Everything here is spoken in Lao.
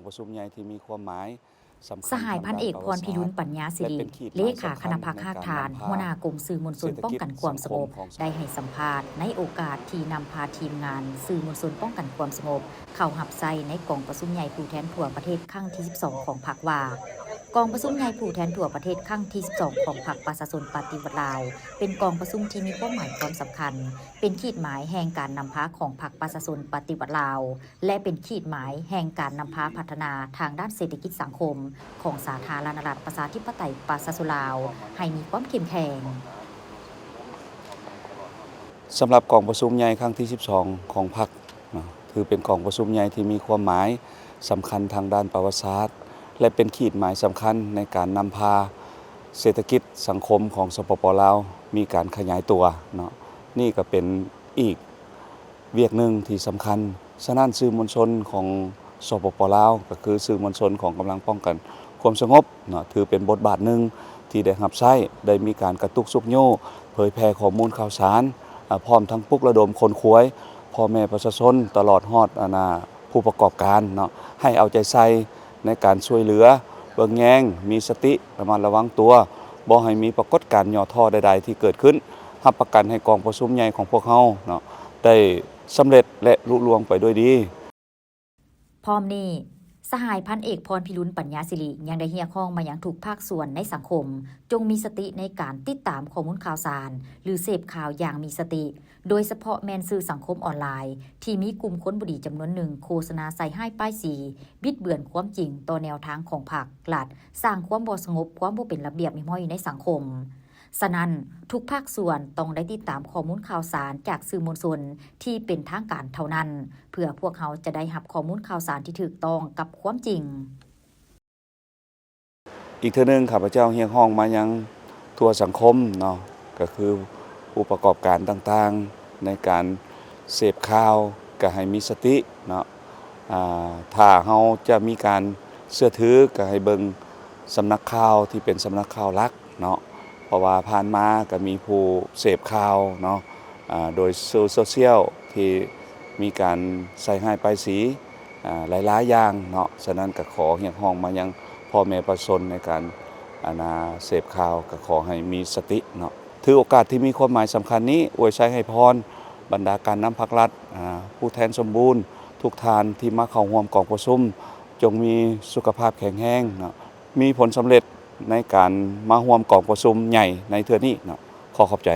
ປະຊຸມໃຫຍ່ທີ່ມີຄວາມໝາຍສຳຄັນ ສະຫາຍພັນເອກ ທາງດ້ານປະຫວັດສາດ ພອນພິລຸນ ປັນຍາສິລິ ເລຂາຄະນະພັກຮາກຖານ ຫົວໜ້າກົມສື່ມວນຊົນປ້ອງກັນຄວາມສະຫງົບ ໄດ້ໃຫ້ສຳພາດໃນໂອກາດທີ່ນຳພາທີມງານສື່ມວນຊົນປ້ອງກັນຄວາມສະຫງົບ ເຂົ້າຮັບໃຊ້ໃນກອງປະຊຸມໃຫຍ່ຜູ້ແທນທົ່ວປະເທດຄັ້ງທີສິບສອງຂອງພັກວ່າ ກອງປະຊຸມໃຫຍ່ຜູ້ແທນທົ່ວປະເທດຄັ້ງທີສິບສອງຂອງພັກປະຊາຊົນປະຕິວັດລາວ ເປັນກອງປະຊຸມທີ່ມີຄວາມໝາຍຄວາມສຳຄັນ ເປັນຂີດໝາຍແຫ່ງການນຳພາຂອງພັກປະຊາຊົນປະຕິວັດລາວ ແລະ ເປັນຂີດໝາຍແຫ່ງການນຳພາພັດທະນາທາງດ້ານເສດຖະກິດສັງຄົມຂອງສາທາລະນະລັດປະຊາທິປະໄຕປະຊາຊົນລາວ ໃຫ້ມີຄວາມເຂັ້ມແຂງ. ສຳລັບກອງປະຊຸມໃຫຍ່ຄັ້ງທີສິບສອງຂອງພັກເນາະ ຖືເປັນກອງປະຊຸມໃຫຍ່ທີ່ມີຄວາມໝາຍສຳຄັນທາງດ້ານປະຫວັດສາດ ແລະ ເປັນຂີດໝາຍສຳຄັນໃນການນຳພາເສດຖະກິດສັງຄົມຂອງ ສປປ ລາວ ມີການຂະຫຍາຍຕົວເນາະ. ນີ້ກໍເປັນອີກວຽກໜຶ່ງທີ່ສຳຄັນ. ສະນັ້ນ ສື່ມວນຊົນຂອງ ສປປ ລາວ ກໍຄືສື່ມວນຊົນຂອງກຳລັງປ້ອງກັນຄວາມສະຫງົບເນາະ ຖືເປັນບົດບາດໜຶ່ງທີ່ໄດ້ຮັບໃຊ້ ໄດ້ມີການກະຕຸກຊຸກຍູ້ ເຜີຍແຜ່ຂໍ້ມູນຂ່າວສານ ອາ ພ້ອມທັງປຸກລະດົມຂົນຂວາຍພໍ່ແມ່ປະຊາຊົນ ຕະຫຼອດຮອດ ອັນນ່າ ຜູ້ປະກອບການເນາະ ໃຫ້ເອົາໃຈໃສ່ໃນການຊ່ວຍເຫຼືອເບິ່ງແຍງ, ມີສະຕິ ລະມັດລະວັງຕົວ, ບໍ່ໃຫ້ມີປາກົດການຫຍໍ້ທໍ້ໃດໆທີ່ເກີດຂຶ້ນ. ຮັບປະກັນໃຫ້ກອງປະຊຸມໃຫຍ່ຂອງພວກເຮົາເນາະ ໄດ້ສຳເລັດ ແລະ ລຸລ່ວງໄປດ້ວຍດີ. ພ້ອມນີ້ ສະຫາຍພັນເອກ ພອນພິລຸນ ປັນຍາສິລິ ຍັງໄດ້ຮຽກຮ້ອງມາຍັງທຸກພາກສ່ວນໃນສັງຄົມ ຈົ່ງມີສະຕິໃນການຕິດຕາມຂໍ້ມູນຂ່າວສານ ຫຼື ເສບຂ່າວຢ່າງມີສະຕິ, ໂດຍສະເພາະແມ່ນສື່ສັງຄົມອອນລາຍ ທີ່ມີກຸ່ມຄົນບໍ່ດີຈຳນວນໜຶ່ງໂຄສະນາໃສ່ຮ້າຍປ້າຍສີ, ບິດເບືອນຄວາມຈິງຕໍ່ແນວທາງຂອງພັກ, ລັດ, ສ້າງຄວາມບໍ່ສະຫງົບ, ຄວາມບໍ່ເປັນລະບຽບຮຽບຮ້ອຍໃນສັງຄົມ. ສະນັ້ນ, ທຸກພາກສ່ວນຕ້ອງໄດ້ຕິດຕາມຂໍ້ມູນຂ່າວສານຈາກສື່ມວນຊົນທີ່ເປັນທາງການເທົ່ານັ້ນ, ເພື່ອພວກເຮົາຈະໄດ້ຮັບຂໍ້ມູນຂ່າວສານທີ່ຖືກຕ້ອງກັບຄວາມຈິງ. ອີກເທື່ອໜຶ່ງ ຂ້າພະເຈົ້າຮຽກຮ້ອງມາຍັງທົ່ວສັງຄົມເນາະ ກໍຄືຜູ້ປະກອບການຕ່າງໆ ໃນການເສບຂ່າວ ກໍໃຫ້ມີສະຕິເນາະ. ອາ ຖ້າເຮົາຈະມີການເຊື່ອຖື ກໍໃຫ້ເບິ່ງສຳນັກຂ່າວທີ່ເປັນສຳນັກຂ່າວຫຼັກເນາະ ເພາະວ່າຜ່ານມາກໍມີຜູ້ເສບຂ່າວເນາະ ອາ ໂດຍສື່ໂຊຊຽວທີ່ມີການໃສ່ຮ້າຍປ້າຍສີ ອາ ຫຼາຍໆຢ່າງເນາະ. ສະນັ້ນກໍຂໍຮຽກຮ້ອງມາຍັງພໍ່ແມ່ປະຊາຊົນໃນການ ອັນນ່າ ເສບຂ່າວ ກໍຂໍໃຫ້ມີສະຕິເນາະ. ຖືໂອກາດທີ່ມີຄວາມໝາຍສຳຄັນນີ້ ອວຍໄຊໃຫ້ພອນບັນດາການນຳພັກລັດ ອາ ຜູ້ແທນສົມບູນທຸກທ່ານທີ່ມາເຂົ້າຮ່ວມກອງປະຊຸມ ຈົ່ງມີສຸຂະພາບແຂງແຮງເນາະ ມີຜົນສຳເລັດໃນການມາຮ່ວມກອງປະຊຸມໃຫຍ່ໃນເທື່ອນີ້ເນາະ. ຂໍຂອບໃຈ.